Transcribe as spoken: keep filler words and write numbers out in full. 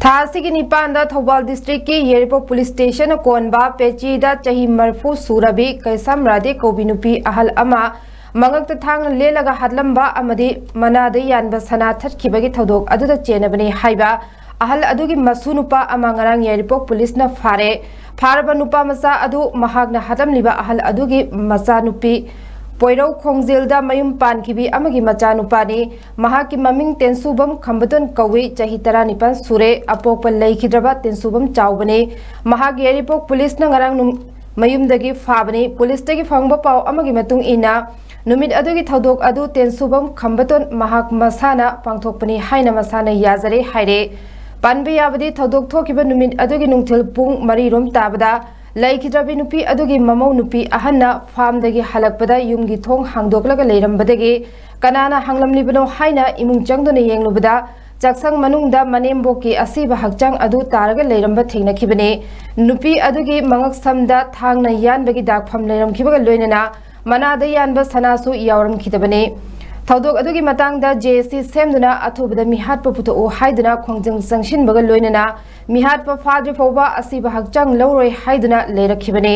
ꯊꯥ ꯑꯁꯤꯒꯤ ꯅꯤꯄꯥꯟꯗ ꯊꯧꯕꯥꯜ ꯗꯤꯁꯇ꯭ꯔꯤꯛꯀꯤ ꯌꯥꯏꯔꯤꯄꯣꯛ ꯄꯨꯂꯤꯁ ꯁ꯭ꯇꯦꯁꯟꯅ ꯀꯣꯟꯕ ꯄꯦꯆꯤꯗ ꯆꯍꯤ ꯃꯔꯤꯐꯨ ꯁꯨꯔꯕꯤ ꯀꯩꯁꯥꯝ ꯔꯥꯙꯦ ꯀꯧꯕꯤ ꯅꯨꯄꯤ ꯑꯍꯜ ꯑꯃ ꯃꯉꯛꯇ ꯊꯥꯡꯅ ꯂꯦꯜꯂꯒ ꯍꯥꯠꯂꯝꯕ ꯑꯃꯗꯤ ꯃꯅꯥꯗ ꯌꯥꯟꯕ ꯁꯅꯥ ꯊꯠꯈꯤꯕꯒꯤ ꯊꯧꯗꯣꯛ ꯑꯗꯨꯗ ꯆꯦꯟꯅꯕꯅꯤ ꯍꯥꯏꯕ ꯑꯍꯜ ꯑꯗꯨꯒꯤ ꯃꯁꯨ ꯅꯨꯄꯥ ꯑꯃ ꯉꯔꯥꯡ ꯌꯥꯏꯔꯤꯄꯣꯛ ꯄꯨꯂꯤꯁꯅ ꯐꯥꯔꯦ꯫ ꯐꯥꯔꯕ ꯅꯨꯄꯥ ꯃꯆꯥ ꯑꯗꯨ ꯃꯍꯥꯛꯅ ꯍꯥꯠꯂꯝꯂꯤꯕ ꯑꯍꯜ ꯑꯗꯨꯒꯤ ꯃꯆꯥꯅꯨꯄꯤ ꯄꯣꯏꯔꯧ ꯈꯣꯡꯖꯦꯜꯗ ꯃꯌꯨꯝ ꯄꯥꯟꯈꯤꯕꯤ ꯑꯃꯒꯤ ꯃꯆꯥꯅꯨꯄꯥꯅꯤ꯫ ꯃꯍꯥꯛꯀꯤ ꯃꯃꯤꯡ ꯇꯦꯟꯁꯨꯕꯝ ꯈꯝꯕꯇꯣꯟ ꯀꯧꯏ, ꯆꯍꯤ ꯇꯔꯥꯅꯤꯄꯥꯟ ꯁꯨꯔꯦ꯫ ꯑꯄꯣꯛꯄ ꯂꯩꯈꯤꯗ꯭ꯔꯕ ꯇꯦꯟꯁꯨꯕꯝ ꯆꯥꯎꯕꯅꯤ꯫ ꯃꯍꯥꯛ ꯌꯥꯏꯔꯤꯄꯣꯛ ꯄꯨꯂꯤꯁꯅ ꯉꯔꯥꯡ ꯅꯨꯡ-, ꯃꯌꯨꯝꯗꯒꯤ ꯐꯥꯕꯅꯤ꯫ ꯄꯨꯂꯤꯁꯇꯒꯤ ꯐꯪꯕ ꯄꯥꯎ ꯑꯃꯒꯤ ꯃꯇꯨꯡ ꯏꯟꯅ, ꯅꯨꯃꯤꯠ ꯑꯗꯨꯒꯤ ꯊꯧꯗꯣꯛ ꯑꯗꯨ ꯇꯦꯟꯁꯨꯕꯝ ꯈꯝꯕꯇꯣꯟ ꯃꯍꯥꯛ ꯃꯁꯥꯅ ꯄꯥꯡꯊꯣꯛꯄꯅꯤ ꯍꯥꯏꯅ ꯃꯁꯥꯅ ꯌꯥꯖꯔꯦ ꯍꯥꯏꯔꯦ꯫ ꯄꯟꯕ ꯌꯥꯕꯗꯤ, ꯊꯧꯗꯣꯛ ꯊꯣꯛꯈꯤꯕ ꯅꯨꯃꯤꯠ ꯑꯗꯨꯒꯤ ꯅꯨꯡꯊꯤꯜ ꯄꯨꯡ ꯃꯔꯤ ꯔꯣꯝ ꯇꯥꯕꯗ ꯂꯩꯈꯤꯗ꯭ꯔꯕꯤ ꯅꯨꯄꯤ ꯑꯗꯨꯒꯤ ꯃꯃꯧ ꯅꯨꯄꯤ ꯑꯍꯟꯅ ꯐꯥꯝꯗꯒꯤ ꯍꯜꯂꯛꯄꯗ ꯌꯨꯝꯒꯤ ꯊꯣꯡ ꯍꯥꯡꯗꯣꯛꯂꯒ ꯂꯩꯔꯝꯕꯗꯒꯤ ꯀꯅꯥꯅ ꯍꯥꯡꯂꯝꯂꯤꯕꯅꯣ ꯍꯥꯏꯅ ꯏꯃꯨꯡ ꯆꯪꯗꯨꯅ ꯌꯦꯡꯂꯨꯕꯗ ꯆꯥꯛꯁꯪ ꯃꯅꯨꯡꯗ ꯃꯅꯦꯝꯕꯣꯛꯀꯤ ꯑꯁꯤꯕ ꯍꯛꯆꯥꯡ ꯑꯗꯨ ꯇꯥꯔꯒ ꯂꯩꯔꯝꯕ ꯊꯦꯡꯅꯈꯤꯕꯅꯤ꯫ ꯅꯨꯄꯤ ꯑꯗꯨꯒꯤ ꯃꯉꯛꯁꯝꯗ ꯊꯥꯡꯅ ꯌꯥꯟꯕꯒꯤ ꯗꯥꯛꯐꯝ ꯂꯩꯔꯝꯈꯤꯕꯒ ꯂꯣꯏꯅꯅ ꯃꯅꯥꯗ ꯌꯥꯟꯕ ꯁꯅꯥꯁꯨ ꯌꯥꯎꯔꯝꯈꯤꯗꯕꯅꯤ꯫ ꯊꯧꯗꯣꯛ ꯑꯗꯨꯒꯤ ꯃꯇꯥꯡꯗ ꯖꯦ ꯑꯦꯁ ꯁꯤ ꯁꯦꯝꯗꯨꯅ ꯑꯊꯨꯕꯗ ꯃꯤꯍꯥꯠꯄ ꯄꯨꯊꯣꯛꯎ ꯍꯥꯏꯗꯨꯅ ꯈꯣꯡꯖꯪ ꯆꯪꯁꯤꯟꯕꯒ ꯂꯣꯏꯅꯅ ꯃꯤꯍꯥꯠꯄ ꯐꯥꯗ꯭ꯔꯤ ꯐꯥꯎꯕ ꯑꯁꯤꯕ ꯍꯛꯆꯥꯡ ꯂꯧꯔꯣꯏ ꯍꯥꯏꯗꯨꯅ ꯂꯩꯔꯛꯈꯤꯕꯅꯤ꯫